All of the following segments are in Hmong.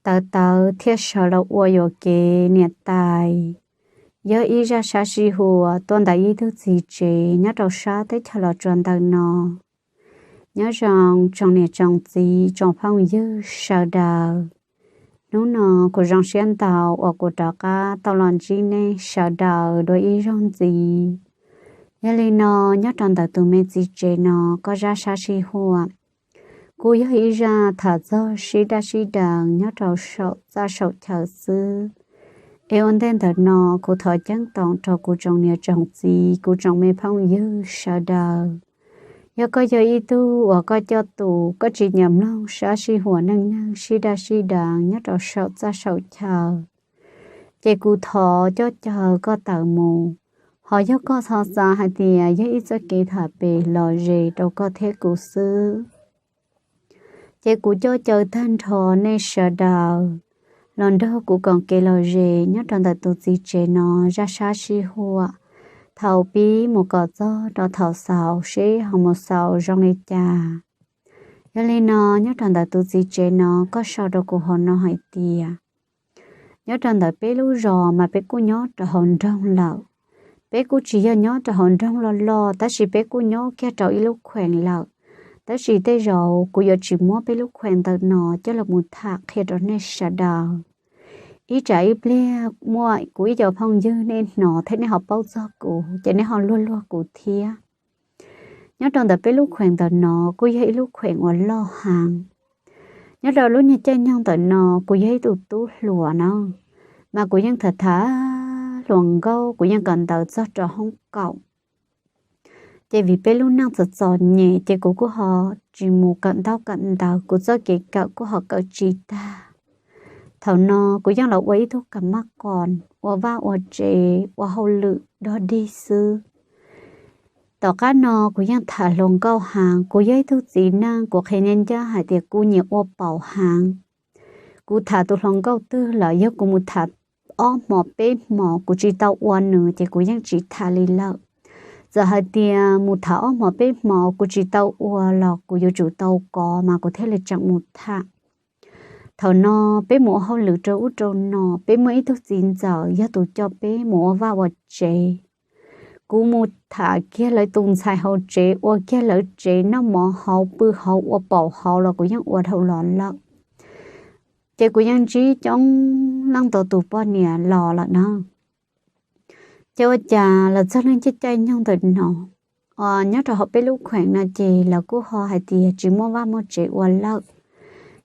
tawv tawv thiaj sawv los ua yuam kev niam tais. Yog ib zaj sab sij huam tuaj ntawm ib tug txiv tsev nyob rau sab teb chaws Los Tsuas ntawm no. Nyob zoo tsoom niam tsoom txiv tsoom phooj ywg sawv daws. Hnub no kuv zoo siab ntau uas kuv rov qab tau los ntsib nej sawv daws dua ib zaug ntxiv. Yog li no, nyob rau ntawm tus me txiv tsev no, koj zaj sab sij huam kuj yog ib zaj tham txog sib daj sib deev nyob rau saum txaj saum chaw xwb. Es ua ntej ntawm no, kuv thov ceeb toom rau kuv tsoom niam tsoom txiv, kuv tsoom me phooj ywg sawv daws. Yog koj yog ib tug uas koj coj tus koj tsis nyiam mloog sab sij huam neej neeg sib daj sib deev nyob rau saum txaj saum chaw, ces kuv thov coj caw koj tawm mus. Ho yog koj txhob xav hais tias yog ib txoj kev tham pem lom zem rau koj thiab kuv xwb, ces kuv coj caw tag nrho nej sawv daws los nrog kuv koom kev lom zem nyob rau ntawm tus txiv tsev no zaj sab sij huam, thaum pib mus kom txog rau thaum xaus seb ho mus xaus zoo li cas. Yog li no, nyob rau ntawm tus txiv tsev no, koj sau rau kuv hauv no hais tias, nyob rau ntawm peb lub zos mas peb kuj nyob rau hauv nroog lawm. Peb kuj tsis yog nyob rau hauv nroog loj loj, tab sis peb kuj nyob kiag rau ib lub kheem lawm. Tab sis tej zaum kuv yuav tsis muab peb lub kheem ntawm no coj los mus tham qhia rau nej sawv daws. Ib tsam ib pliag muaj kuv ib co phooj ywg nej hnov thiab nej ho paub txog kuv, ces nej ho luag luag kuv thiab. Nyob rau ntawm peb lub kheem ntawm no kuj yog ib lub kheem uas loj heev. Nyob rau lub niag caij nyoog ntawm no, kuv yog ib tug tub hluas na, mas kuv yeej tham tham hluas nkauj, kuv yeej kawm ntawv txog rau hoob kaum. Ces vim peb lub neej txom txom nyem, ces kuv kuj ho tsis mus kawm ntaub kawm ntawv, kuv txoj kev kawm kuj ho kawm tsis tag. Thaum no kuv yeej los ua ib tug kam maj qos, ua vaj ua tsev, ua hauj lwm dog dig xwb. Tom qab no kuv yeej tham hluas nkauj heev, kuv yog ib tug txiv neej, kuv qhia ncaj ncaj hais tias kuv nyiam ua paus heev. Kuv tham tus hluas nkauj twg lawm, yog kuv mus tham ob hmo peb hmo kuv tsis tau ua nws, ces kuv yeej tsis tham li lawm. Txawm hais tias mus tham ob hmo peb hmo kuv tsis tau ua los kuv yuav tsum tau kov mas kuv thiaj li tseem mus tham. Thaum no peb mus ua hauj lwm rau ub rau no, peb muaj ib tug txiv ntxawm yog tus coj peb mus ua vaj ua tsev. Kuv mus tham kiag lawv tus ntxhais hauv tsev, ua kiag lawv tsev, noj mov hauv, pw hauv, ua paum hauv los kuv yeej ua dhau los lawm. Ces kuv yeej ntsib coob leej ntau tus poj niam los lawm na. Ces ua cas los txog lub caij caij nyoog ntawm no, nyob rau hauv peb lub kheem no ces lawv kuj ho hais tias tsis muaj vaj muaj tsev ua lawm.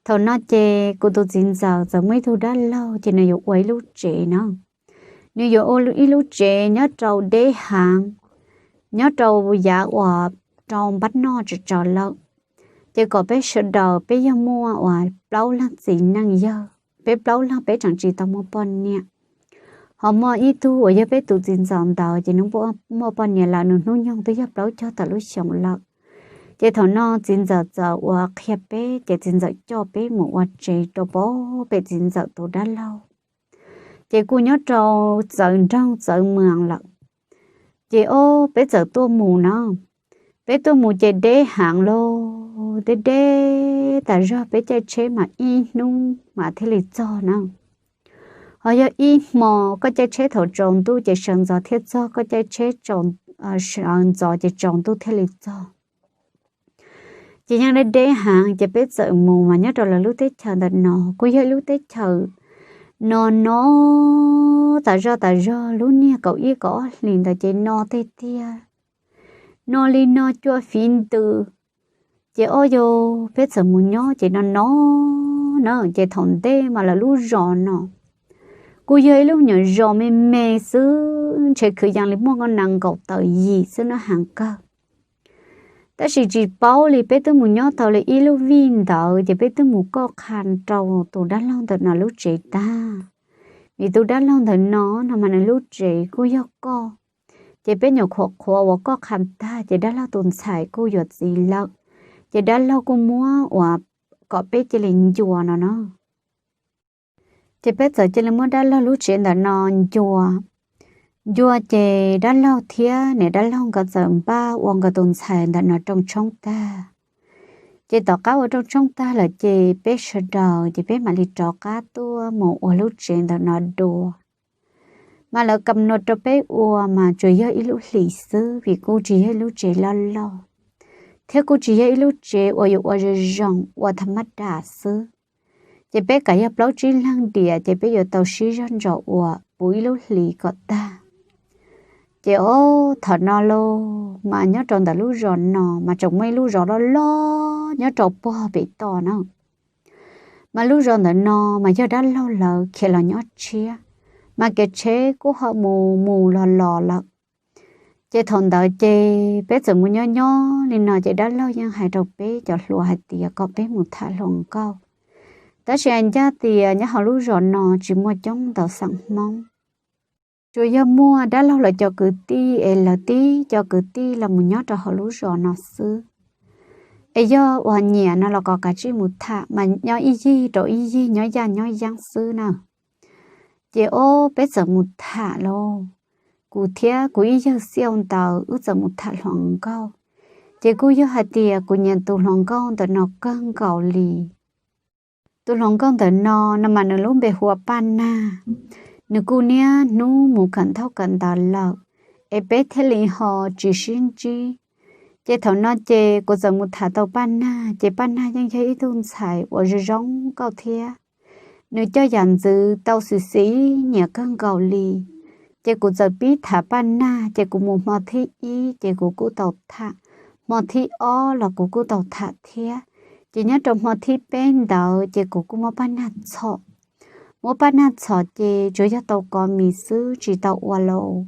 Thaum no ces kuv tus txiv ntxawm txawm muaj ib tug dab laug, ces nws yuav ua ib lub tsev na. Nws yuav ua ib lub tsev nyob rau deb heev, nyob rau yav uas rau npab noj tsawv tsawv lawm. Ces kom peb sawv daws peb yog muaj uas plaub leeg txiv neej yawg, peb plaub leeg peb tseem tsis tau muaj poj niam. Ho muaj ib tug uas yog peb tus txiv ntxawm ntawd ces nws muaj poj niam lawm, nws hnub nyoog twb yog plaub caug tawm lub xyoos lawm. Ces thaum no txiv ntxawm txawm uas qhia peb, ces txiv ntxawm coj peb mus ua tsev rau pem pem txiv ntxawm tus dab laug. Ces kuj nyob rau txawv nroog txawv mws lawm. Ces ob peb txawm tuaj mus na, peb tuaj mus ces deb heev lauj, deb deb tas zog, peb caij tsheb mas ib hnub mas thiaj li txog na. Ho yog ib hmo koj caij tsheb thaum tsaus ntuj ces sawv ntxov thiaj txog, koj caij tsheb sawv ntxov ces tsaus ntuj thiaj li txog. Ces yeej deb deb heev, ces peb txawm mus mas nyob rau lawv lub teb chaws ntawm no kuj yog ib lub teb chaws no no tas zog tas zog, lub niag kaum ib kaum ob hlis ntawd ces no tiag tiag, no li no cua fiv ntws. Ces ob yau peb txawm mus nyob ces no no na, ces thaum ntej mas lawv lub zos no kuj yog ib lub nyuam zos me me xwb, ntshe kwv yees li muaj nees nkaum tawm yim xwb na, heev kawg. Tab sis tsis paub li, peb twb mus nyob tau li ib lub vij ntawd ces peb twb mus koj qha rau tus dab laug ntawm no lub tsev tag. Vim tus dab laug ntawm no no mas nws lub tsev kuj yog koj, ces peb nyuam qhuav qhuav uas koj qha tag ces dab laug tus ntxhais kuj yuav txiv lawm, ces dab laug kuj muab uas kom peb cia li ncua no no. Ces peb txawm cia li muab dab laug lub tsev ntawm no ncua. Ncua ces dab laug thiab niam dab laug nkawd txawm npaj ua nkawd tus ntxhais ntawm no rooj tshoob tag. Ces tom qab ua rooj tshoob tag lawm ces peb sawv daws ces peb mam li rov qab tuaj mus ua lub tsev ntawm no dua. Mas lawv kam nua rau peb ua mas tsuas yog ib lub hlis xwb vim kuj tsis yog ib lub tsev loj loj, thiab kuj tsis yog ib lub tsev uas yuav ua zoo zoo ua tha mab das xwb. Ces peb kam yog plaub tsib leeg diam ces peb yuav tau sib zog ntsos ua puv ib lub hlis kom tag. Ces ob thaum no lauj mas nyob rau ntawm lub zos no mas tseem muaj ib lub zos loj loj nyob rau puag pem toj na. Mas lub zos ntawm no mas yog dab laug lawv khiav los nyob tshiab, mas kev tsheb kuj ho mus mus los los lawm. Ces thaum ntawd ces peb txawm mus nyob nyob li no ces dab laug yeej hais rau peb cov hluas hais tias kom peb mus tham hluas nkauj. Tab sis hais ncaj tias nyob hauv lub zos no tsis muaj coob ntau xeem Hmoob, tsuas yog muaj dab laug lawv cov kwv tij es lawv tib cov kwv tij los mus nyob rau hauv lub zos no xwb. Es yog uas nyiam no los kom kav tsij mus tham mas nyob ib yig rau ib yig, nyob yaj nyob yeeb xwb na. Ces ob peb txawm mus tham lauj, kuv thiab kuv ib yawg Xiauj ntawd wb txawm mus tham hluas nkauj. Ces kuj yog hais tias kuv nyiam tus hluas nkauj ntawm no kawg nkaus li. Tus hluas nkauj ntawm no no mas nws lub npe hu ua Paj Nag. Nws kuj niaj hnub mus kawm ntaub kawm ntawv lawm, es peb thiaj li ho tsis sib ntsib. Ces thaum no ces kuv txawm mus tham tau Paj Nag, ces Paj Nag yeej yog ib tug ntxhais uas zoo zoo nkauj thiab. Nws coj yam ntxwv tau xis xis nyiam kawg nkaus li. Ces kuv txawm pib tham Paj Nag, ces kuv mus hmo thib ib ces kuv kuj tau tham, hmo thib ob los kuv kuj tau tham thiab. Ces nyob rau hmo thib peb ntawd ces kuv kuj muab Paj Nag txhom. Muab Paj Nag txhom ces tsuas yog tau kov mis xwb tsis tau ua lauj.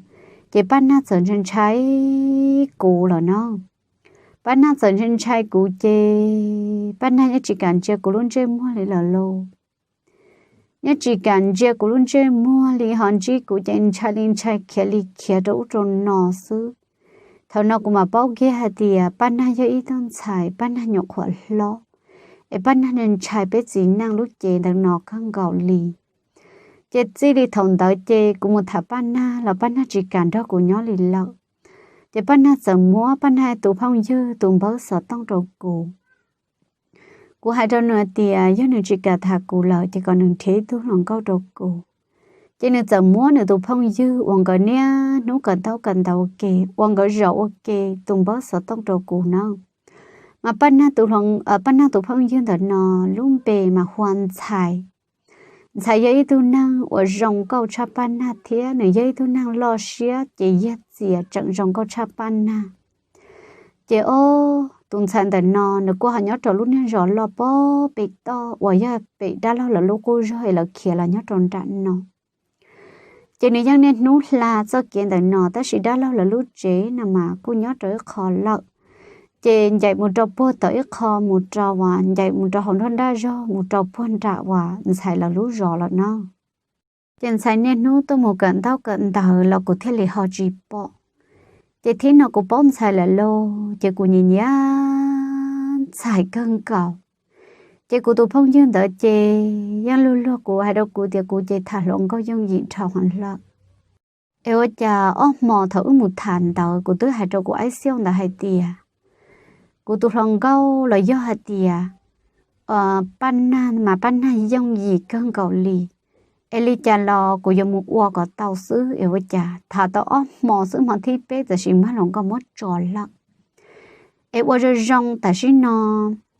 Ces Paj Nag txawm ntshai ntshai kuv lawm no. Paj Nag txawm ntshai ntshai kuv ces Paj Nag yeej tsis kam ntsia kuv lub ntsej muag li lawm lauj. Yeej tsis kam ntsia kuv lub ntsej muag li ho ntsib kuv ces ntshai li ntshai khiav li khiav rau ub rau no xwb. Thaum no kuv mam paub kiag hais tias Paj Nag yog ib tug ntxhais Paj Nag nyuam qhuav hlob, es Paj Nag ntshai peb txiv neej lub cev ntawm no kawg nkaus li. Ces txij li thaum ntawd ces kuv mus tham Paj Nag los Paj Nag tsis kam nrog kuv nyob li lawm. Ces Paj Nag txawm muab Paj Nag tus phooj ywg tus npawb xov tooj rau kuv. Kuv hais rau nws tias yog nws tsis kam tham kuv lawm ces kom nws nrhiav ib tug hluas nkauj rau kuv. Ces nws txawm muab nws tus phooj ywg uas nkawd niaj hnub kawm ntaub kawm ntawv ua ke, uas nkawd zaum ua ke tus npawb xov tooj rau kuv na. Mas Paj Nag tus hluas, Paj Nag tus phooj ywg ntawm no lub npe mas hu ua Ntxhais. Ntxhais yog ib tug neeg uas zoo nkauj tshaj Paj Nag thiab nws yog ib tug neeg loj siab ces yag txias tseem zoo nkauj tshaj Paj Nag. Ces ob tus ntxhais ntawm no nws kuj ho nyob rau lub niag zos loj pob pem toj uas yog pem dab laug lawv lub qub zog es lawv khiav los nyob rau nram no. Ces nws yeej niaj hnub hla txoj kev ntawm no tab sis dab laug lawv lub tsev no mas kuj nyob rau ib qho lawm. Ces ncaim mus rau puag tom ib qho mus rau uas ncaim mus rau hauv nruab nrab zog mus rau puag nram uas Ntxhais lawv lub zos lawm no. Ces Ntxhais niaj hnub tuaj mus kawm ntaub kawm ntawv los kuv thiaj li ho tsis pom. Ces thib no kuv paub Ntxhais lawm lauj, ces kuv nyiam nyiam Ntxhais kawg nkaus. Ces kuv tus phooj ywg ntawd ces yeej luag luag kuv hais rau kuv tias kuv ces tham hluas nkauj yooj yim dhau heev lawm. Es ua cas ob hmo thaum wb mus tham ntawd kuv twb hais rau kuv aib Xiauj ntawd hais tias kuv tus hluas nkauj los yog hais tias Paj Nag mas Paj Nag yooj yim kawg nkaus li, es li cas los kuv yuav mus ua kom tau xwb. Es ua cas tham tau ob hmo xwb hmo thib peb txawm sis muab hluas nkauj muab tso lawm. Es ua zoo zoo tam sim no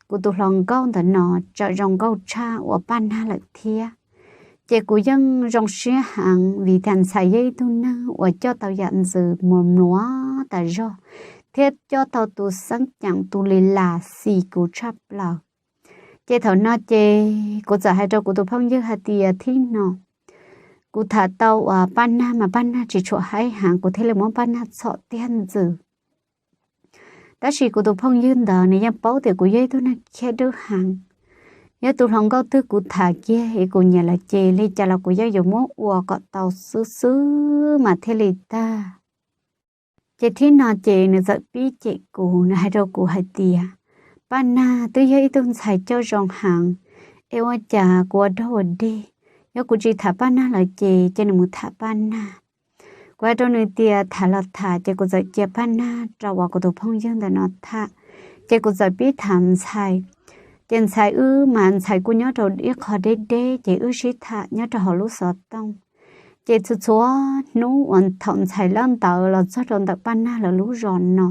kuv tus hluas nkauj ntawm no tseem zoo nkauj tshaj uas Paj Nag lawm thiab. Ces kuv yeej zoo siab heev vim tias Ntxhais yog ib tug neeg uas coj tau yam ntxwv mus mluav tas zog, thiab coj tau tus xeeb ceem tus li las xis kuv tshaj plaws. Ces thaum no ces kuv txawm hais rau kuv tus phooj ywg hais tias thib no kuv tham tau uas Paj Nag mas Paj Nag tsis tshua haib heev kuv thiaj li muab Paj Nag txhom tiag ntxwv. Tab sis kuv tus phooj ywg ntawd nws yeej paub tias kuv yog ib tug neeg khiab dwb heev. Yog tus hluas nkauj twg kuv tham kiag es kuv nyiam lawm ces li cas los kuv yeej yuav muab ua kom tau xwb xwb mas thiaj li tag. Ces thib no ces nws txawm pib cem kuv, nws hais rau kuv hais tias Paj Nag twb yog ib tug ntxhais coj zoo heev, es ua cas kuv ua dog ua dig, yog kuv tsis tham Paj Nag lawm ces cia nws mus tham Paj Nag. Kuv hais rau nws tias tham los tham, ces kuv txawm cia Paj Nag rau uas kuv tus phooj ywg ntawm no tham. Ces kuv txawm pib tham Ntxhais. Ces ntxhais wb mas ntxhais kuj nyob rau ib qho deb deb ces wb sib tham nyob rau hauv lub xov tooj. Ces txhua txhua hnub uas thaum ntxhais lawb ntawd los txog rau ntawm Paj Nag lawv lub zos no,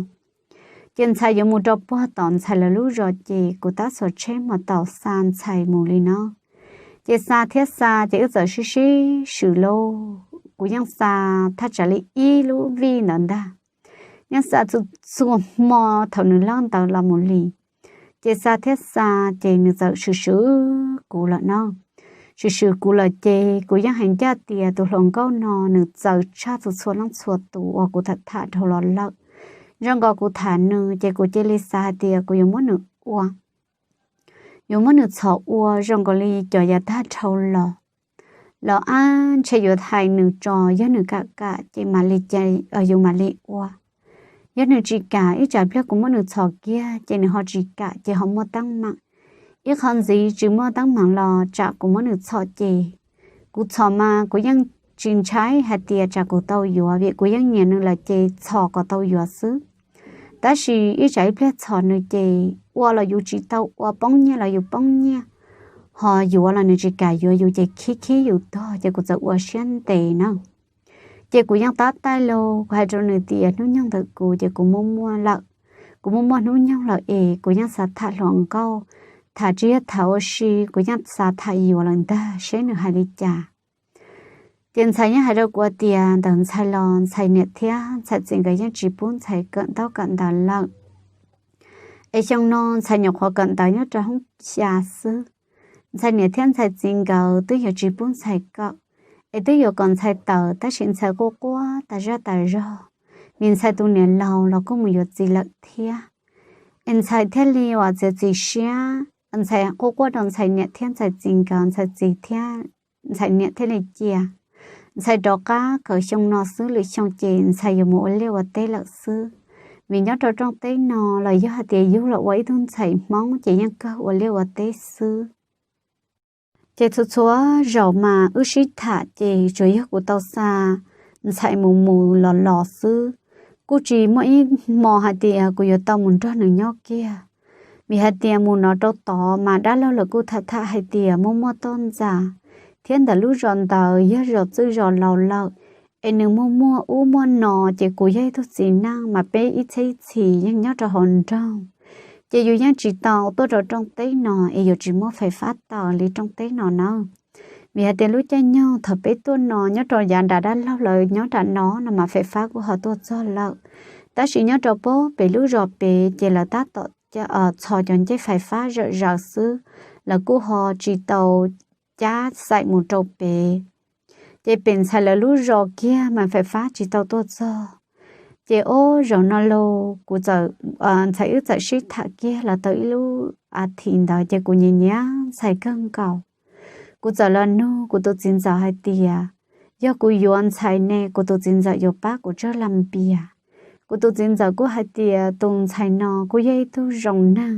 ces ntxhais yuav mus rau puag tom ntxhais lawv lub zos ces kuv tab xov tsheb mas tau xa ntxhais mus li no. Ces xa thiab xa ces wb txawm sib sib swm lauj, kuv yeej xa thaj tsam li ib lub vij ntawd ntag. Yeej xa txhua txhua hmo thaum nws lawb ntawd los mus li. Ces xa thiab xa ces nws txawm swm swm kuv lawm no. Swm swm kuv lawm ces kuv yeej hais ncaj tias tus hluas nkauj no nws txawv tshaj txhua txhua leej txhua tus uas kuv tham tham dhau los lawm. Zoo nkaus kuv tham nws ces kuv cia li xav hais tias kuv yuav muab nws ua, yuav muab nws txhom ua zoo nkaus li cov yav tag dhau los. Los ab ntshe yuav hais nws tso, yog nws kam kam ces mam li, yus mam li ua. Yog nws tsis kam, ib tsam pliag kuv muab nws txhom kiag ces nws ho tsis kam ces ho muaj teeb meem. Ib qho ntxiv tsis muaj teeb meem los tsam kuv muab nws txhom ces kuv txhom mas kuv yeej tsis ntshai hais tias tsam kuv tau yuav vim kuv yeej nyiam nws lawm ces txhom kom tau yuav xwb. Tab sis ib tsam ib pliag txhom nws ces ua los yus tsis tau ua, poob nyiaj los yus poob nyiaj, ho yuav los nws tsis kam yuav yus ces khib khib yus tuag ces kuv txawm ua siab ntev na. Ces kuv yeej tab taij los kuv hais rau nws tias hnub nyoog ntawm kuv ces kuv muaj muaj lawm, kuv muaj muaj hnub nyoog lawm es kuv yeej xav tham hluas nkauj, tham tsis yog tham ua si, kuv yeej xav tham yuav lawm ntag seb nws hais li cas. Ces ntxhais yeej hais rau kuv tias ntawm ntxhais los ntxhais niam thiab ntxhais txiv nkawd yeej tsis pub ntxhais kawm ntaub kawm ntawv lawm. Es xyoo no ntxhais nyuam qhuav kawm ntawv nyob rau hoob xya xwb. Ntxhais niam thiab ntxhais txiv nkawd twb yuav tsis pub ntxhais kawm, es twb yuav kom ntxhais tawm tab sis ntxhais quaj quaj tas zaj tas zog, vim ntxhais tus niam laus los kuj mus yuav txiv lawm thiab. Es ntxhais thiaj li ua txiav txim siab, ntxhais quaj quaj rau ntxhais niam thiab ntxhais txiv nkawd, ntxhais txiv thiab ntxhais niam thiaj li cia ntxhais rov qab kawm xyoo no xwb, lwm xyoo ces ntxhais yuav mus ua liaj ua teb lawm xwb. Vim nyob rau rooj teb no los yog hais tias yug los ua ib tug ntxhais Hmoob ces yeej kawg ua liaj ua teb xwb. Ces txhua txhua zaus mas wb sib tham ces tsuas yog kuv tau xa ntxhais mus mus los los xwb. Kuj tsis muaj ib hmo hais tias kuv yuav tau mus nrog nws nyob kiag, vim hais tias mus no rau tod mas dab laug lawv kuj tham tham hais tias muaj muaj toj ntxas, thiab ntawm lub zos ntawd yog zos txwj zos laus lawm, es nws muaj muaj ub muaj no, ces kuv yog ib tug txiv neej mas peb ib txhiab ib txhis yeej nyob rau hauv nroog, ces yus yeej tsis tau tuaj rau rooj teb no es yuav tsis muaj fais fab taws li rooj teb no na. Vim hais tias lub caij nyoog thaum peb tuaj no nyob rau yav nram dab laug lawv nyob nram no no mas fais fab kuj ho tuaj txog lawm, tab sis nyob rau pem lub zos pem ces lawv tab tom txhos cov ncej fais fab zom zaws xwb, lawv kuj ho tsis tau cab xaim mus rau pem. Ces pem ntxhais lawv lub zos kiag mas fais fab tsis tau tuaj txog. Ces ob zaug no los kuv txawm, ntxhais wb txawm sib tham kiag los tau ib lub a thiv ntawd ces kuv nyiam nyiam ntxhais kawg nkaus. Kuv txawm los nug kuv tus txiv ntxawm hais tias, yog kuv yuav ntxhais ne kuv tus txiv ntxawm yuav pab kuv txog Las Npias? Kuv tus txiv ntxawm kuj hais tias tus ntxhais no kuj yog ib tug zoo neeg,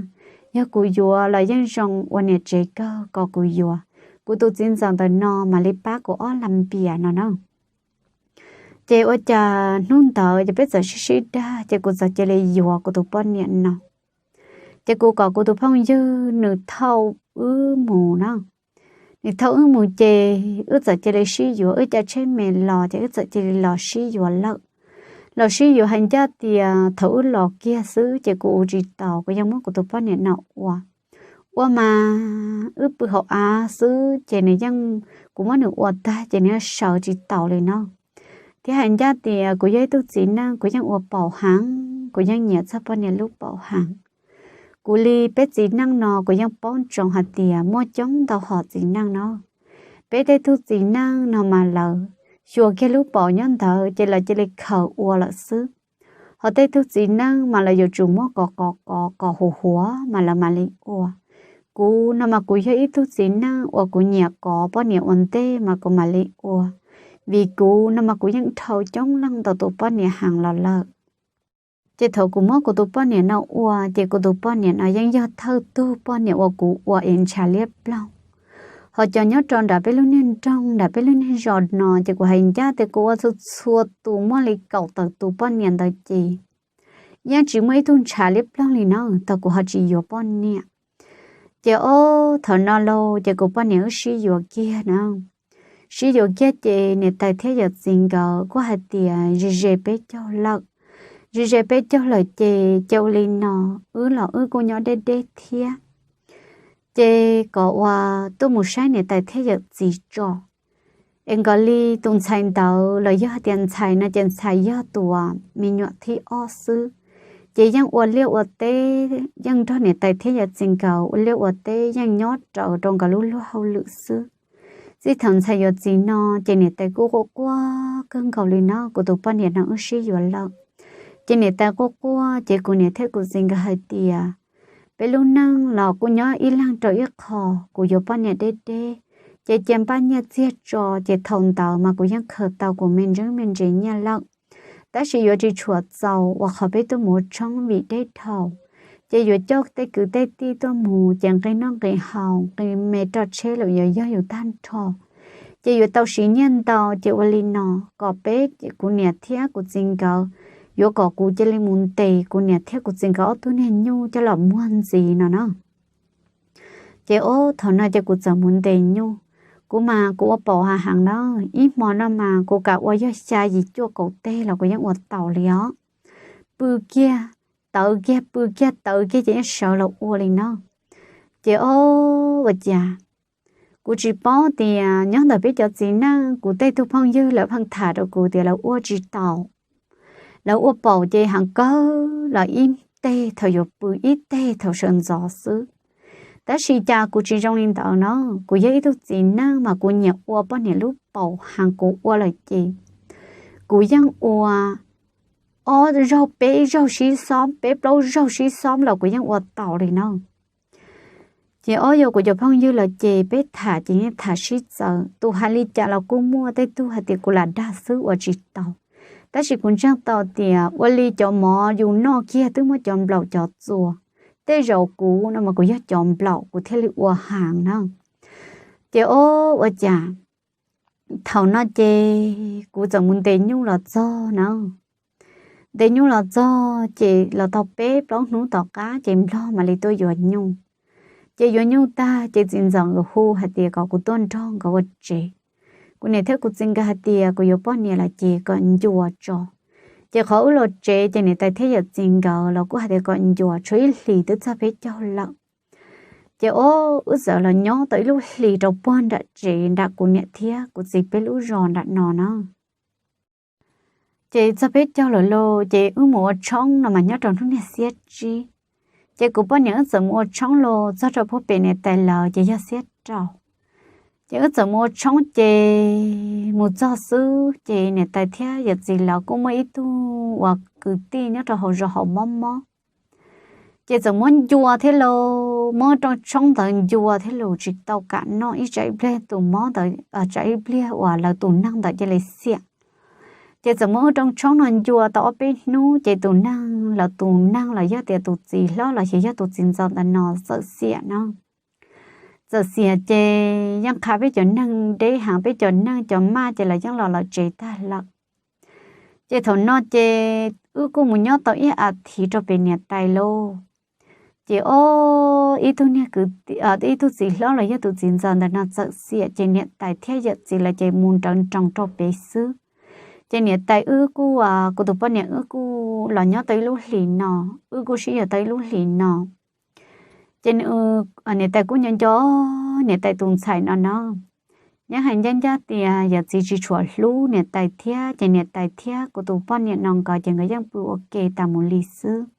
yog kuv yuav los yeej zoo ua niam tsev kawg, kom kuv yuav, kuv tus txiv ntxawm ntawm no mam li pab kuv ob Las Npias no na. Ces ua cas hnub ntawd ces peb txawm sib sib dag ces kuv txawm cia li yuav kuv tus poj niam no. Ces kuv kom kuv tus phooj ywg nws thauj wb mus na. Nws thauj wb mus ces wb txawm cia li sib yuav, wb caij tsheb me los ces wb txawm cia li los sib yuav lawm. Los sib yuav hais ncaj tias thaum wb los kiag xwb ces kuv ua tsis taus, kuv yeej muab kuv tus poj niam no ua. Ua mas wb pw hauv av xwb ces nws yeej, kuv muab nws ua tag ces nws yeej sawv tsis taus li no. Thiab hais ncaj tias kuv yog ib tug txiv neej kuv yeej ua paum heev, kuv yeej nyiam txog poj niam lub paum heev. Kuv li peb txiv neej no kuv yeej paub ntsoov hais tias muaj coob ntau hom txiv neej no. Peb tej tug txiv neej no mas lawv xyuas kiag lub paum nyob ntawd ces lawv cia li khaws ua lawm xwb. Ho tej tug txiv neej mas lawv yuav tsum muab kov kov kov kov huv huav mas lawv mam li ua. Kuv no mas kuv yog ib tug txiv neej uas kuv nyiam kov poj niam ua ntej mas kuv mam li ua, vim kuv no mas kuv yeej dhau coob leej ntau tus poj niam heev los lawm. Ces thaum kuv muab kuv tus poj niam no ua ces kuv tus poj niam no yeej yog thawj tug poj niam uas kuv ua es ntshav liab ploog. Ho cov nyob rau nram peb lub niag nroog nram peb lub niag zos no ces kuv hais ncaj tias kuv ua txhua txhua tus muaj li kaum tawm tus poj niam ntawd ces yeej tsis muaj ib tug ntshav liab ploog li no tau kuv ho tsis yuav poj niam. Ces ob thaum no lauj ces kuv poj niam wb sib yuav kiag na. Sib yuav kiag ces niam tais thiab yawm txiv nkawd kuj hais tias ze ze peb caug lawm. Ze ze peb caug lawm ces cia ua li no, wb los wb kuj nyob deb deb thiab. Ces kom uas tuaj mus saib niam tais thiab yawm txiv tso. Es nkawd li tus ntxhais ntawd los yog hais tias ntxhais no ces ntxhais yog tus me nyuam thib ob xwb. Ces yeej ua liaj ua teb, yeej nrog niam tais thiab yawm txiv nkawd ua liaj ua teb, yeej nyob raws rau nkawd lub luag hauj lwm xwb. Txij thaum ntxhais yuav txiv no ces niam tais kuj quaj quaj kawg nkaus li no, kuv tus poj niam no wb sib yuav lawm. Ces niam tais quaj quaj ces kuv niam thiab kuv txiv nkawd hais tias peb lub neej los kuj nyob ib leeg rau ib qho, kuv yuav poj niam deb deb, ces cia npaj nyiaj txiag tso, ces thaum ntawd mas kuv yeej khaws tau kuv me ntseeb me ntsis nyiaj lawm. Tab sis yuav tsis tshua txaus uas qhov peb tuaj mus ua tshoob vim deb dhau. Ces yuav coj tej kwv tej tij tuaj mus ces nqi noj nqi haus, nqi me roj tsheb los yuav yog yus tag nrho. Ces yuav tau siv nyiaj ntau, ces ua li no kom peb, kuv niam thiab kuv txiv nkawd, yuav kom kuv cia li mus ntes kuv niam thiab kuv txiv nkawd ob tug niag nyuj coj los muag ntxiv no na. Ces ob thaum no ces kuv txawm mus ntes nyuj. Kuv mas kuv ua paum hav heev na, ib hmo no mas kuv kam ua yog xya yim cuaj kaum teg los kuv yeej ua taus li os. Pw kiag, tawv kiag, pw kiag, tawv kiag ces yeej sawv los ua li no. Ces ob ua cas kuv tsis paub tias nyob ntawm peb cov txiv neej, kuv tej tug phooj ywg lawv pheej tham rau kuv tias lawv ua tsis taus. Lawv ua paum ces heev kawg los ib teg thaum yuav pw, ib teg thaum sawv ntxov xwb. Tab sis cas kuv tsis zoo li ntawd no, kuv yog ib tug txiv neej mas kuv nyiam ua poj niam lub paum heev, kuv ua lawm ces kuv yeej ua ob zaug peb zaug sib xob, peb plaub zaug sib xob los kuv yeej ua taus li no. Ces ob yog kuv cov phooj ywg los ces peb tham ces yeej tham sib txawv, tus hais li cas los kuj muaj, tej tug hais tias kuv lam dag xwb ua tsis taus. Tab sis kuv ntseeg tau tias ua li cov mov yus noj kiag twb muab cov nplaum cov txuas, tej zaum kuv no mas kuv yog cov nplaum kuv thiaj li ua heev na. Ces ob ua cas thaum no ces kuv txawm mus ntes nyuj los txog na. Ntes nyuj los txog ces los tau peb plaub hnub tom qab ces nplog mam li tuaj yuav nyuj. Ces yuav nyuj tag ces txiv ntxawm nkawd hu hais tias kom kuv tuaj nrog nkawd ua tsev. Kuv niam thiab kuv txiv nkawd hais tias kuv yuav poj niam lawm ces kom ncua tso. Ces qhov wb los tsev ces niam tais thiab yawm txiv nkawd los kuj hais tias kom ncua, tshuav ib hlis twb txog peb caug lawm. Ces ob wb txawm los nyob tau ib lub hlis rau puag nram tsev nram kuv niam thiab kuv txiv peb lub zos nram no na. Ces txog peb caug lawm lauj ces wb mus ua tshoob no mas nyob rau hnub niag xiab tsib. Ces kuv poj niam wb txawm mus ua tshoob los txog rau puag pem niam tais lawv ces yog xiab rau. Ces wb txawm mus ua tshoob ces mus txog xwb ces niam tais thiab yawm txiv lawv kuj muaj ib tug uas kwv tij nyob rau hauv zos hauv mob mob. Ces txawm muab ncua thiab lauj, muab rooj tshoob ntawd ncua thiab lauj, tsis tau kam noj, ib tsam ib pliag tus mob ntawd, tsam ib pliag uas lawv tus neeg ntawd cia li xiam. Ces txawm muab wb rooj tshoob no ncua tau ob peb hnub ces tus neeg, lawv tus neeg los yog tias tus txiv hlob los xyov yog tus txiv ntxawm ntawd no txawm xiam no. Txawm xiam ces yeej qha peb cov neeg deb heev, peb cov neeg cov maj ces lawv yeej los lawv tsev tag lawm. Ces thaum no ces wb kuj mus nyob tau ib as thiv rau pem niam tais lauj. Ces ob ib tug niag kwv, ib tug txiv hlob los yog tus txiv ntxawm ntawm no txawm xiam ces niam tais thiab yawm txiv lawv ces mus nrawv nroos rau pem xwb. Ces niam tais wb kuj, kuv tus poj niam wb kuj los nyob tau ib lub hlis no, wb kuj sib yuav tau ib lub hlis no. Ces niam tais kuj nyob nco niam tais tus ntxhais no no. Yeej hais ncaj ncaj tias yawm txiv tsis tshua hlub niam tais thiab, ces niam tais thiab kuv tus poj niam no nkawd ces nkawd yeej pw ua ke tas mus li xwb.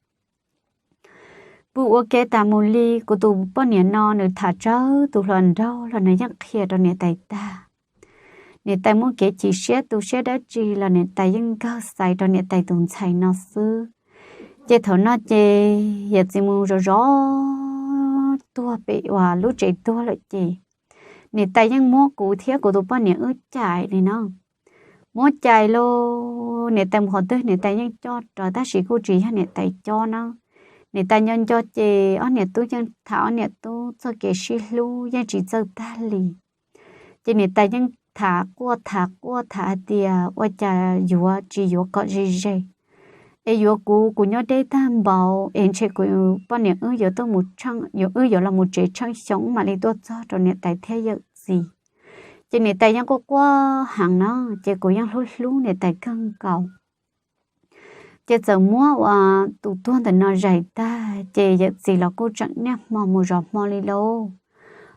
Pw ua ke tas mus li, kuv tus poj niam no nws tham tsawg tus hluas nraug los nws yeej qhia rau niam tais tag. Niam tais muaj kev chim siab tu siab dab tsi los niam tais yeej nkawg xaiv rau niam tais tus ntxhais no xwb. Ces thaum no ces yawm txiv mus zov zov tuag pem uas lub tsev tuag lawm ces niam tais yeej muab kuv thiab kuv tus poj niam wb cais li no. Muab cais lauj, niam tais mus qhov twg niam tais yeej coj rawv, tab sis kuj tsis yog niam tais cob na. Niam tais nco nco ces ob niam tub yeej tham ob niam tub txoj kev sib hlub yeej tsis txawj tag li. Ces niam tais yeej tham quaj tham quaj tham hais tias ua cas yuav tsis yuav kom ze ze. es yuav kuv, kuv nyob deb tag npaum es ntshe kuv poj niam wb yuav tuaj mus tsheej, yuav wb yuav los mus tsev tsheej xyoo mam li tuaj txog rau niam tais thiab yawm txiv. Ces niam tais yeej quaj quaj heev no, ces kuv yeej hlub hlub niam tais kawg nkaus. Ces txawm muab ua tus tuag ntawm no zais tag, ces yawm txiv los kuj tseem niaj hmo mus zov hmo li lauj.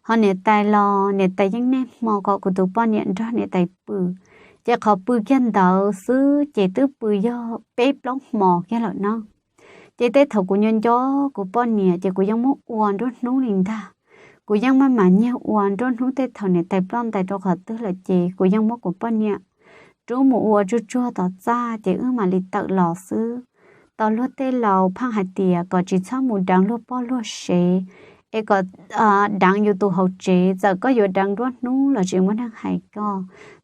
Ho niam tais los niam tais yeej niaj hmo kom kuv tus poj niam nrog niam tais pw. Ces qhov pw kiag ntawd xwb ces twb pw yog peb plaub hmo kiag lawm no. Ces tej thaum kuv nyob nco kuv poj niam ces kuv yeej muab ua nruab hnub li ntag. Kuv yeej maj mam nyiag ua nruab hnub, tej thaum niam tais ploj ntais rau qhov twg lawm ces kuv yeej muab kuv poj niam rub mus ua tsuag tsuag tom txaj ces wb mam li tawm los xwb. Tau luag tej laus pheej hais tias kom tsis txhob mus deev luag poj luag sev, es kom deev yus tus hauv tsev, txawm koj yuav deev nruab hnub los tsis muaj neeg hais koj,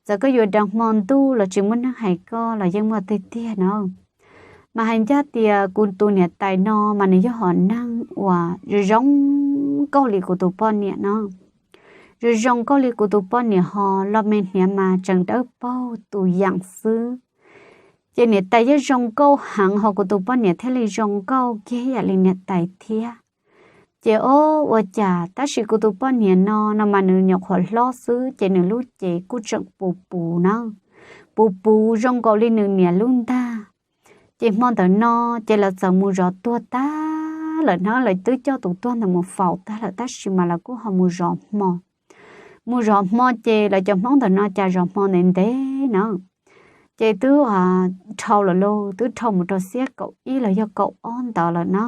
txawm koj yuav deev hmo ntuj los tsis muaj neeg hais koj los yeej muaj tiag tiag no. Mas hais ncaj tias kuv tus niam tais no mas nws yog hom neeg uas zoo zoo nkauj li kuv tus poj niam no. Zoo zoo nkauj li kuv tus poj niam ho loj me hniav mas tseem dawb paug tus yeem xwb. Ces niam tais yeej zoo nkauj heev ho kuv tus poj niam thiaj li zoo nkauj kiag yam li niam tais thiab. Ces o, ua cas tab sis kuv tus poj niam no no mas nws nyuam qhuav hlob xwb ces nws lub cev kuj tseem puv puv na, puv puv zoo nkaus li nws niam lub ntag. Ces hmo ntawm no ces lawv txawm mus zov tuag tag lawm na, lawv twb coj tus tuag ntawd mus faus tag lawm tab sis mas lawv kuj ho mus zov hmo. Mus zov hmo ces lawv cov Hmoob ntawm no cas zov hmo ntev ntev na, ces twb dhau lawm lauj, twb dhau mus rau xiab kaum ib los yog kaum ob ntawd lawm na.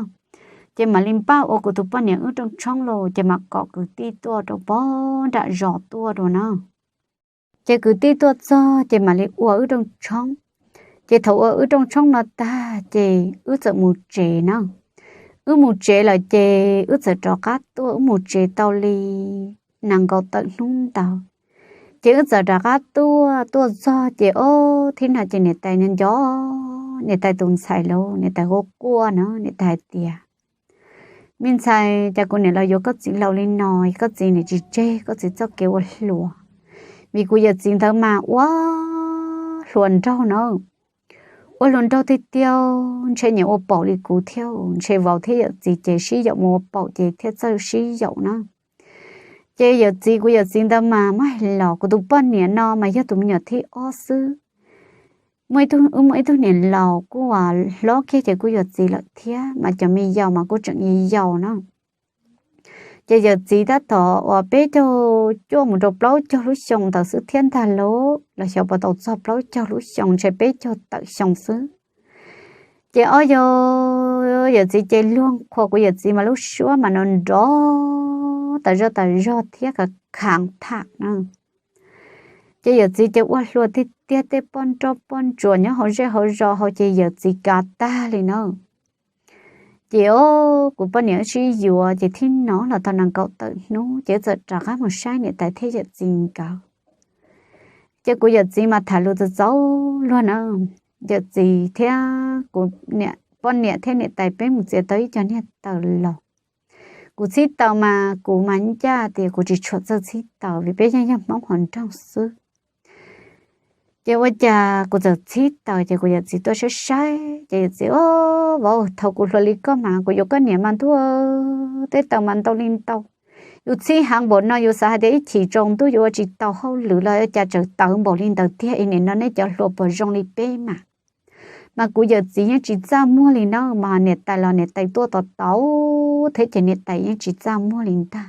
Ces mam li npaj ua kuv tus poj niam wb rooj tshoob lauj, ces mam kom kwv tij tuaj rau pog nram zos tuaj rau na. Ces kwv tij tuaj txog ces mam li ua wb rooj tshoob. Ces thaum ua wb rooj tshoob no tag ces wb txawm mus tsev na. Wb mus tsev lawm ces wb txawm rov qab tuaj, wb mus tsev tau li nees nkaum tawm hnub ntawd. Ces wb txawm rov qab tuaj, tuaj txog ces o, thib no ces niam tais nco nco niam tais tus ntxhais lauj, niam tais quaj quaj na, niam tais hais tias, me ntxhais, cas kuv niam los yuav koj txiv laus li no, koj txiv niam tsis tseg koj txiv txoj kev ua hluas. Vim kuv yawm txiv ntawd mas ua hluas nraug na, ua hluas nraug tiag tiag, ntshe nyiam ua paum li kuv thiab, ntshe vauv thiab yawm txiv ces sib yaum mus ua paum ces thiaj txawj sib yaum na. Ces yawm txiv, kuv yawm txiv ntawd mas muab hais los kuv tus poj niam no mas yog tus me nyuam thib ob xwb. Muaj ib tug, wb muaj ib tug niam laus kuj hlob kiag ces kuj yuav txiv lawm thiab, mas cov me yaus mas kuj tseem yau yau na. Ces yawm txiv tab tom uas peb caug cuaj mus rau plaub caug lub xyoo ntawd xwb thiab ntag lauj, los xyov puas tau txog plaub caug lub xyoo, ntshe peb caug tawm xyoo xwb. Ces o, yawm txiv ces luag qhuas kuv yawm txiv mas lub suab mas no nrov tas zog tas zog thiab ka khav tham na. Ces yawm txiv ces ua hluas tiag tiag, tej poj nroj poj ntsuam nyob hauv zej hauv zos hauv ces yawm txiv kav tag li na. Ces o, kuv poj niam wb sib yuav ces thib no los tau nees nkaum tawm hnub ces wb txawm rov qab mus saib niam tais thiab yawm txiv nkawd. Ces kuv yawm txiv mas tham lus txaus txaus luag na. Yawm txiv thiab kuv poj niam thiab niam tais peb mus txiav tau ib co niag taws los. Kuv txhib taws mas kuv mas ncaj tias kuv tsis tshua txawj txhib taws vim peb yeej yog Hmoob hauv nroog xwb. Ces ua cas kuv txawm txhib taws ces kuv yawm txiv tuaj saib saib ces yawm txiv, o, vauv, thaum kuv hluas li koj mas kuv yuav koj niam mas ntuj, tej taws mas ntau li ntau. Yus txhib heev npaum no yus xav hais tias ib chim tsaus ntuj yuav ua tsis tau hauj lwm los cas tseem tawv npaum li ntawd tiag es nim no nej cov hluas puas zoo li peb mas. Mas kuv yawm txiv yeej tsis txaj muag li na, mas niam tais los niam tais tuaj tos tau thiab ces niam tais yeej tsis txaj muag li ntag.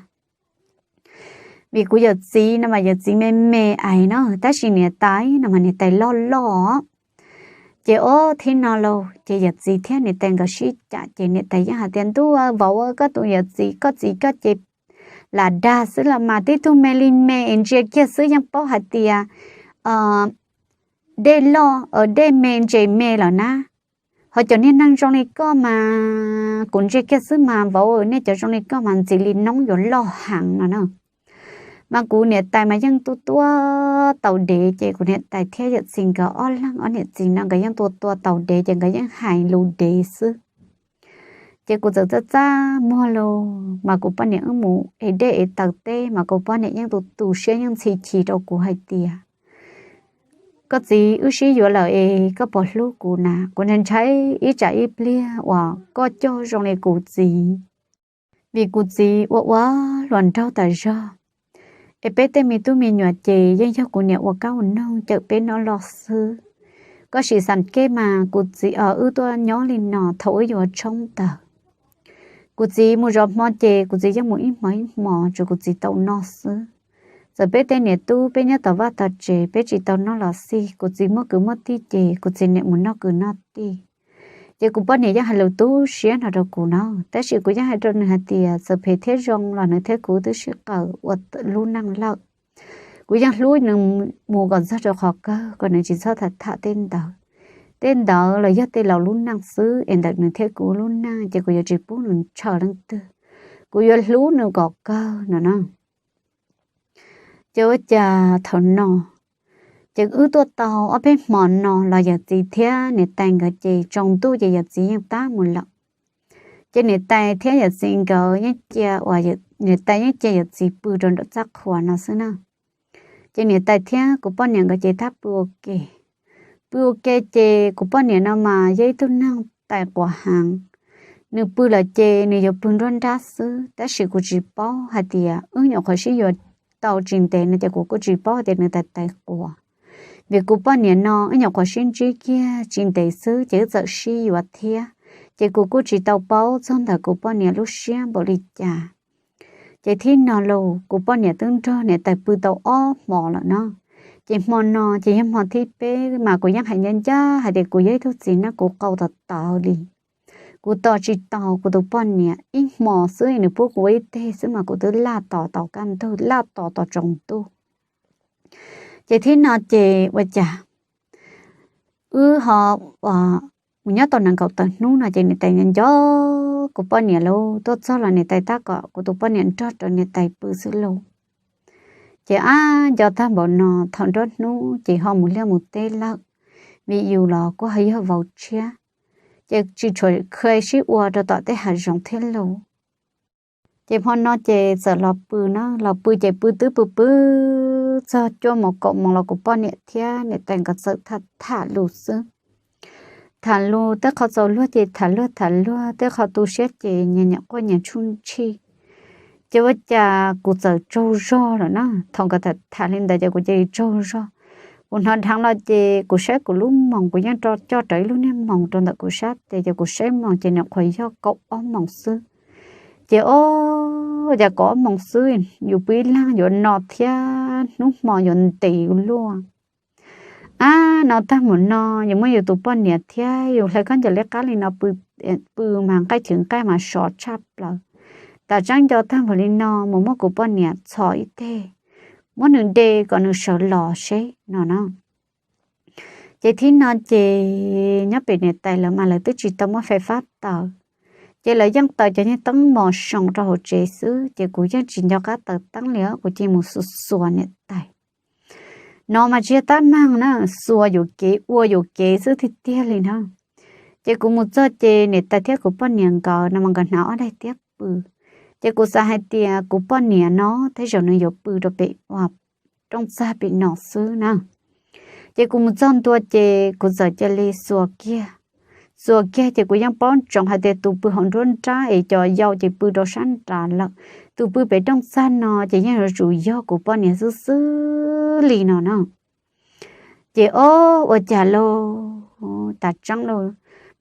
Vim kuv yawm txiv no mas yawm txiv me me ais no, tab sis niam tais no mas niam tais loj loj. Ces ob thib no lauj ces yawm txiv thiab niam tais nkawd sib cam ces niam tais yeej hais tias, ntuj, vauv, koj tus yawm txiv, koj txiv koj ces lam dag xwb los mas, tib tug me li me es ntsia kiag xwb yeej paub hais tias dej loj, dej me ntses me lawm na. Ho cov niag neeg zoo li koj mas kuv ntsia kiag xwb mas vauv, nej cov zoo li koj mas ntxim li noob yuav loj heev no na. Mas kuv niam tais mas yeej tuaj tuaj taus dev ces kuv niam tais thiab yawm txiv nkawd ob leeg ob niam txiv no nkawd yeej tuaj tuaj taus dev ces nkawd yeej hais lus dev xwb. Ces kuv txawm txaj txaj muag lauj, mas kuv poj niam wb mus ev dej ev taws teb mas kuv poj niam yeej tu tu siab yeej ntxhi chim rau kuv hais tias, Koj txiv, wb sib yuav lawm es koj puas hlub kuv na? Kuv ntshai ntshai ib tsam ib pliag uas koj coj zoo li kuv txiv, vim kuv txiv ua ua hluas nraug tas zog, es peb tej me tub me nyuam ces yeej yog kuv niam ua kab ua noog cawm peb noj loj xwb. Koj sim xam kej mas kuv txiv, wb tuaj nyob li no thaum wb yuav tshoob ntawd, kuv txiv mus zov hmo ces kuv txiv yeej mus ib hmos ib hmos tsuas kuv txiv tau noj xwb. Txawm peb tej niam tub peb nyob tom vaj tom tsev peb tsis tau noj los xij, kuv txiv muaj kwv muaj tij ces kuv txiv niam mus noj kwv noj tij. Ces kuv poj niam yeej hais lus tu siab no rau kuv na, tab sis kuv yeej hais rau nws hais tias txawm phem thiab zoo los nws thiab kuv twb sib qawm ua lub neej lawm. Kuv yeej hlub nws mus kom txog rau qhov kawg kom nws tsis txhob tham tham tej ntawd. Tej ntawd los yog tej laus lub neej xwb es ntawm nws thiab kuv lub neej ces kuv yuav tsis pub nws ntshaw leej twg. Kuv yuav hlub nws kom kawg no na. Ces ua cas thaum no ces wb tuaj tau ob peb hmo no los yawm txiv thiab niam tais nkawd ces tsaus ntuj ces yawm txiv yeej tab mus lawm. Ces niam tais thiab yawm txiv nkawd yeej cia uas, niam tais yeej cia yawm txiv pw rau nram txaj qhua no xwb na. Ces niam tais thiab kuv poj niam nkawd ces tab pw ua ke. Pw ua ke ces kuv poj niam no mas yog ib tug neeg tais quav heev. Nws pw lawm ces nws yuav pw nruab nrab xwb, tab sis kuv tsis paub hais tias wb nyuam qhuav sib yuav tau tsis ntev no ces kuv kuj tsis paub hais tias nws tais tais quav. Vim kuv poj niam no wb nyuam qhuav sib ntsib kiag tsis ntev xwb ces wb txawm sib yuav thiab, ces kuv kuj tsis tau paub txog ntawm kuv poj niam lub siab npaum li cas. Ces thib no los kuv poj niam twb nrog niam tais pw tau ob hmo lawm no. Ces hmo no ces yog hmo thib peb mas kuv yeej hais ncaj ncaj hais tias kuv yog ib tug txiv neej kuv qau tawv tawv li. Kuv tos tsis tau kuv tus poj niam, ib hmo xwb nws pub kuv ua ib teg xwb mas kuv twb laj tos tos kaj ntug, laj tos tos tsaus ntuj. Ces thib no ces ua cas wb ho mus nyob tau nees nkaum tawm hnub no ces niam tais nco nco kuv poj niam lauj, tuaj txog los niam tais tab kom kuv tus poj niam nrog rau niam tais pw xwb lauj. Ces ab nco tag npaum no thaum nruab hnub ces ho mus liaj mus teb lawm, vim yus los kuj ho yog vauv tshiab, ces tsis tshua kheev sib ua rau tom tej hav zoov thiab lauj. Ces hmo no ces txawm los pw na, los pw ces pw twb pw pw txog cuaj moos kaum moos los kuv poj niam thiab niam tais nkawd txawm tham tham lus xwb. Tham lus tej qho txaus luag ces tham luag tham luag, tej qho tu siab ces nyias nyiam quaj nyias tshuj ntshij. Ces ua cas kuv txawm tsaug zog lawm na, thaum nkawd tham tham li ntawd ces kuv cia li tsaug zog. Kuv hnov dheev los ces kuv saib kuv lub moos, kuv yeej coj rawv ib lub niag moos rau ntawm kuv sab tes, ces kuv saib moos ces nyuam qhuav yog kaum ob moos xwb. Ces o, cas kaum ob moos xwb yus pw ib leeg yuav no thiab hnub hmo yuav ntev luaj. Ab, no tag npaum no yus muaj yus tus poj niam thiab yus hle khaub ncaws liab qab li no pw, pw mas nqaij chwv nqaij mas sov tshaj plaws. Tam tseeb nco tag npaum li no mus muab kuv poj niam txhos ib teg, muab nws de kom nws sawv los seb no na. Ces thib no ces nyob pem niam tais lawv mas lawv twb tsis tau muab fais fab taws, ces lawv yeej taws cov niag teeb mos soo rau hauv tsev xwb, ces kuv yeej tsis nco qab taws teeb li os, kuv cia li mus xuas xuas niam tais. No mas tsis yog tab meeg na, xuas yuam kev ua yuam kev xwb tiag tiag li na. Ces kuv mus txog ces niam tais thiab kuv poj niam nkawd no mas nkawd hnav ob daim tiab pw. Ces kuv xav hais tias kuv poj niam no tej zaum nws yuav pw rau pem uas rooj txag pem no xwb na. Ces kuv mus txog ntua ces kuv txawm cia li xuas kiag. Xuas kiag ces kuv yeej paub ntsoov hais tias tus pw hauv nruab nrab es cov yau ces pw rau sab nrad lawm, tus pw pem rooj txag no ces yeej yuav tsum yog kuv poj niam xwb xwb li no na. Ces o, ua cas lauj, tas tseeb lauj,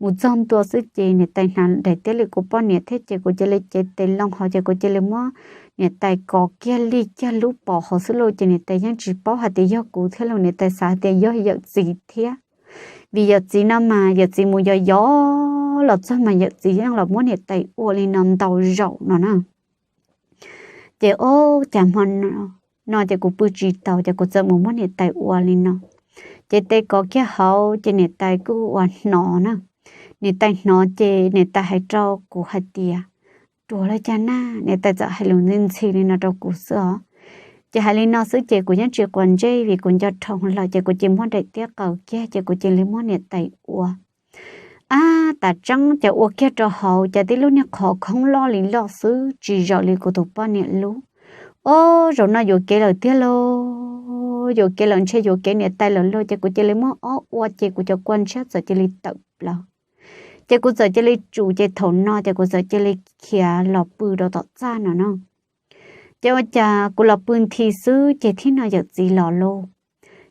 mus txog ntua xwb ces niam tais hnav daim tiab li kuv poj niam thiab ces kuv cia li cev tes loo hauv ces kuv cia li muab niam tais kov kiag li kiag lub pos hauv xwb lauj. Ces niam tais yeej tsis paub hais tias yog kuv thiab lauj, niam tais xav hais tias yog yawm txiv thiab. Vim yawm txiv no mas yawm txiv mus yos yos los txog mas yawm txiv yeej los muab niam tais ua li no ntau zaus no na. Ces o, cas hmo no ces kuv pw tsis taus ces kuv txawm mus muab niam tais ua li no. Ces tes kov kiag hauv ces niam tais kuj ua hnov na. Niam tais hnov ces niam tais hais rau kuv hais tias, ruam li cas na, niam tais txawm hais lus ntxhi ntxhi li no rau kuv xwb os. Ces hais li no xwb ces kuv yeej tsis quav ntsej vim kuv nco dhau lawm ces kuv cia li muab daim tiab qaws kiag ces kuv cia li muab niam tais ua. Ab, tas tseeb ces ua kiag rau hauv ces tib lub niag qhov khoob loj li loj xwb tsis zaum li kuv tus poj niam lub. Ob, zaum no yuam kev lawm tiag lauj. yuam kev lawm ntshe yuam kev niam tais lawm lauj, ces kuv cia li muab ob ua ces kuv cov kua ntshiab txawm cia li tawm plaws. Ces kuv txawm cia li tsum, ces thaum no ces kuv txawm cia li khiav los pw rau tom txaj no na. Ces ua cas kuv los pw nthi xwb ces thib no yawm txiv los lauj.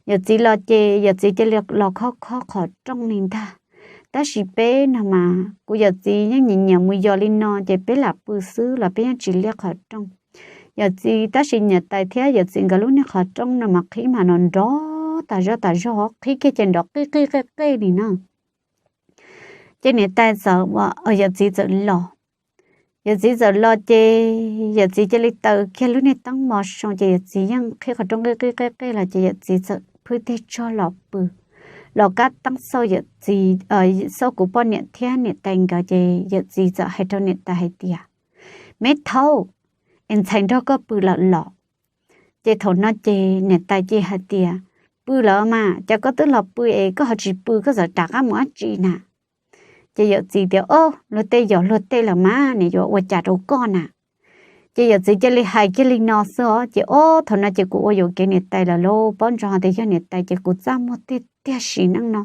Yawm txiv los ces yawm txiv cia li los khob khob qhov rooj li ntag. Tab sis peb no mas kuv yawm txiv yeej nyiam nyiam mus yos li no ces peb lam pw xwb los peb yeej tsis liab qhov rooj. Yawm txiv tab sis niam tais thiab yawm txiv nkawd lub niag qhov rooj no mas qhib mas no nrov tas zog tas zog, qhib kiag ces nrov qij qij qej qej li na. Ces niam tais txawm, yawm txiv txawm los. Yawm txiv txawm los ces yawm txiv cia li taws kiag lub niag teeb mos zoo ces yawm txiv yeej qhib qhov rooj qij qij qej qej los ces yawm txiv txawm phwj teg tsog los pw. Los kab teeb xauj yawm txiv, xauj kuv poj niam thiab niam tais nkawd ces yawm txiv txawm hais rau niam tais hais tias, Me thaub, es ntxhais nrog koj pw lawm los? Ces thaum no ces niam tais cia li hais tias, Pw lawm mas, cas koj twb los pw es koj ho tsis pw, koj txawm rov qab mus dab tsi na? Ces yawm txiv tias, Ob, luag tej yog luag tej lawm mas, nws yuav ua cas rau koj na? Ces yawm txiv cia li hais kiag li no xwb os. Ces ob, thaum no ces kuv ua yuam kev niam tais lawm lauj, paub ntsoov tias yog niam tais ces kuv txaj muag tiag tiag sim neej no.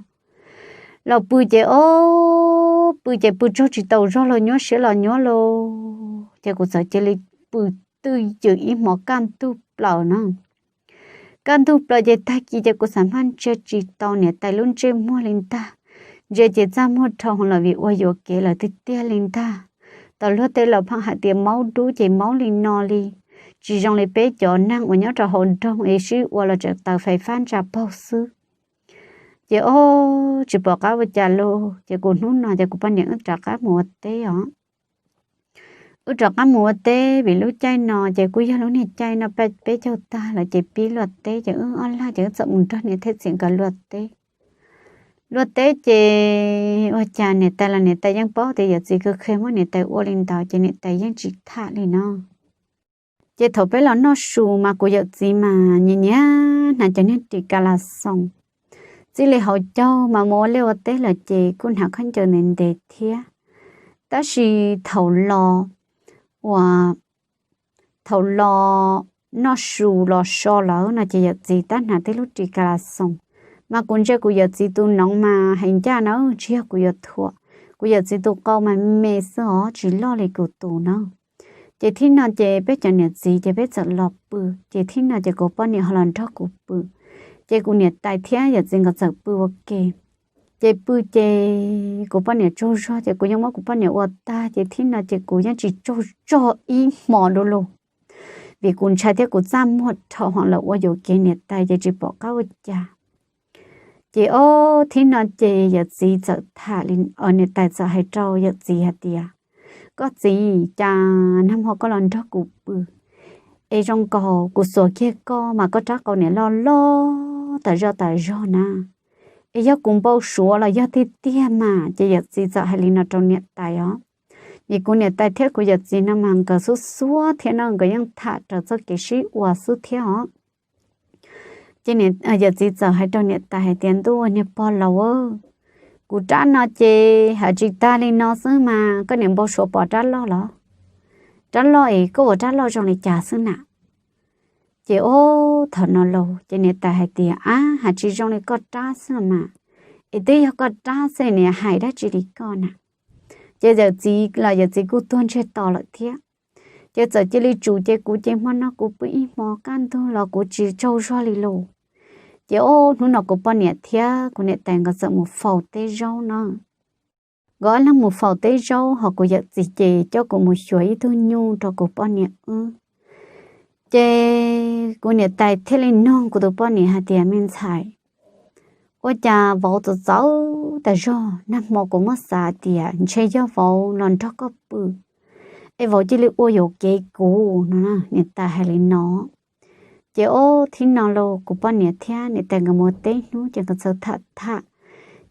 Los pw ces ob, pw ces pw tsaug tsis tau zog los nyuaj siab los nyuaj lauj, ces kuv txawm cia li pw twj ywm ib hmos kaj ntug plaws na. Kaj ntug plaws ces tag kis ces kuv xav mas ntsia tsis tau niam tais lub ntsej muag li ntag. Ntsia ces txaj muag dhau hwv lawm vim ua yuam kev lawm tiag tiag li ntag. Tau luag tej laus pheej hais tias maub dub ces maub li no li, tsis zoo li peb cov neeg uas nyob rau hauv nroog es sib ua los tseem taws fais fab ntsa paug xwb. Ces ob, tsis pom qab ua cas lauj, ces kuv hnub no ces kuv poj niam wb rov qab mus ua teb os. Wb rov qab mus ua teb vim lub caij no ces kuj yog lub niag caij noj peb caug tag lawm ces pib luaj teb ces wb ob leeg ces wb txawm mus nrog niam thiab txiv nkawd luaj teb. Luaj teb ces ua cas niam tais los niam tais yeej paub tias yawm txiv kawg qhia muab niam tais ua li ntawd ces niam tais yeej tsis tham li no. Ces thaum peb los noj su mas kuv yawm txiv mas nyiam nyiam hnav cov niag ris kas las xoos, txij li hauv caug mas mus ua liaj ua teb lawm ces kuj hnav khaub ncaws ntev ntev thiab. Tab sis thaum los, uas thaum los noj su los so lawm no ces yawm txiv tab hnav tej lub ris kas las xoos. Mas kuv ntsia kuv yawm txiv tus noov mas hais ncaj na tsis yog kuv yuav thuam, kuv yawm txiv tus qau mas me xwb os tsis loj li kuv tus na. Ces thib no ces peb cov niam txiv ces peb txawm los pw, ces thib no ces kuv poj niam ho los nrog kuv pw. Ces kuv niam tais thiab yawm txiv nkawd txawm pw ua ke. Ces pw ces kuv poj niam tsaug zog ces kuv yeej muab kuv poj niam ua tag ces thib no ces kuv yeej tsis tsaug zog ib hmo du lug, vim kuv ntshai thiab kuv txaj muag dhau hwv lawm ua yuam kev niam tais ces tsis pom qab ua cas. Ces ob thib no ces yawm txiv txawm tham li, niam tais txawm hais rau yawm txiv hais tias, Koj txiv, cas nag hmo koj los nrog kuv pw es zoo nkaus kuv xuas kiag koj mas koj rab qau niam loj loj tas zog tas zog na. Es yog kuv npau suav los yog tiag tiag mas? Ces yawm txiv txawm hais li no rau niam tais os. Vim kuv niam tais thiab kuv yawm txiv no mas nkawd xub xuab thiab no nkawd yeej tham raws txoj kev sib ua xwb thiab os. Ces yawm txiv txawm hais rau niam tais hais tias, Ntuj niag pog laus, kuv rab no ces hais tsis tag li no xwb mas koj niam npau suav pom rab loj los? Rab loj es koj ua rab loj zoo li cas xwb na? Ces ob thaum no los ces niam tais hais tias, Ab, hais tsis zoo li koj rab xwb mas, es twb yog koj rab xwb niam hais dab tsi li koj na? Ces yawm txiv los yawm txiv kuj tuag ntsiag to lawm thiab. Ces txawm cia li tsum ces kuv ces hmo no kuv pw ib hmo kaj ntug los kuv tsis tsaug zog li los. Ces ob hnub no kuv poj niam thiab kuv niam tais nkawd txawm mus faus teb zaub na. Nkawd ob leeg mus faus teb zaub ho kuv yawm txiv ces coj kuv mus xyuas ib tug nyuj rau kuv poj niam wb. Ces kuv niam tais thiaj li nug kuv tus poj niam hais tias, Me ntxhais, ua cas vauv txawv txawv tas zog, nag hmo kuv muab xav tias ntshe yog vauv los nrog koj pw es vauv cia li ua yuam kev kuv no. Niam tais hais li no. Ces ob thib no los kuv poj niam thiab niam tais nkawd mus teb hnub ces nkawd txawm tham tham.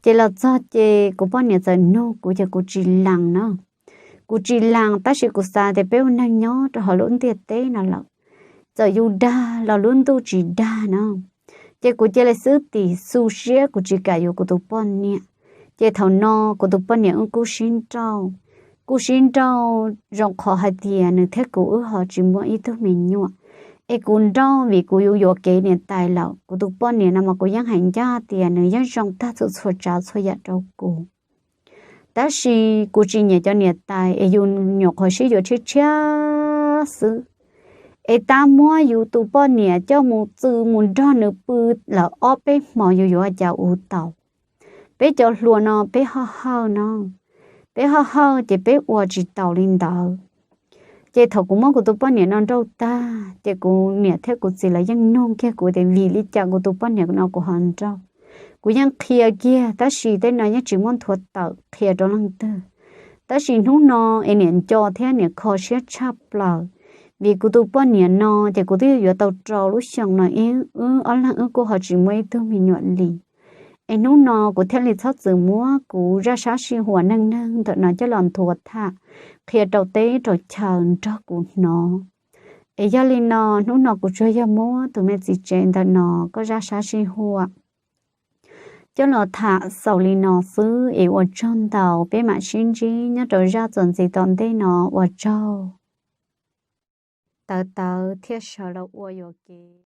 Ces los txog ces kuv poj niam txawm nug kuv ces kuv tsis lees na. Kuv tsis lees tab sis kuv xav tias peb ua neeg nyob rau hauv lub ntiaj teb no lawm, txawm yus dag los lub ntuj tsis dag na. Ces kuv cia li xwb tim xu siab kuv tsis kam yuav kuv tus poj niam. Ces thaum no kuv tus poj niam wb kuj sib nrauj, kuj sib nrauj zoo qhov hais tias nws thiab kuv wb ho tsis muaj ib tug me nyuam, Es kuv nrauj vim kuv yuav yuam kev niam tais lawm. Kuv tus poj niam no mas kuv yeej hais ncaj tias nws yeej zoo tag txhua txhua tsav txhua yam rau kuv. Tab sis kuv tsis nyiam cov niam tais es yus nyuam qhuav sib yuav tshiab tshiab xwb, es tab muab yus tus poj niam coj mus txw mus nrog nws pw lawm ob peb hmo, yus yuav ua cas ua tau? Peb cov hluas no peb hoj hawj no, peb hoj hawj ces peb ua tsis taus li ntawd. Ces thaum kuv muab kuv tus poj niam no nrauj tag ces kuv niam thiab kuv txiv lawv yeej nug kiag kuv tias vim li cas kuv tus poj niam no kuv ho nrauj. Kuv yeej qhia kiag tab sis tej no yeej tsis muaj nthuav tawm qhia rau leej twg. Tab sis hnub no es niam nco thiab niam kho siab tshaj plaws, vim kuv tus poj niam no ces kuv twb yuav tau rau lub xyoo no ib, wb ob leeg wb kuj ho tsis muaj ib tug me nyuam li. Es hnub no kuv thiaj li txhob txwm muab kuv zaj sab sij huam neej neeg ntawm no coj los nthuav tham qhia rau teb rau chaw nrog kuv hnov. Es yog li no hnub no kuv tsuas yog muab tus me txiv tsev ntawm no koj zaj sab sij huam coj los tham xaus li no xwb es ua tsaug ntau, peb mam sib ntsib nyob rau zaj txuas ntxiv tom ntej no, ua tsaug. Tawv tawv thiaj sawv los ua yuam kev.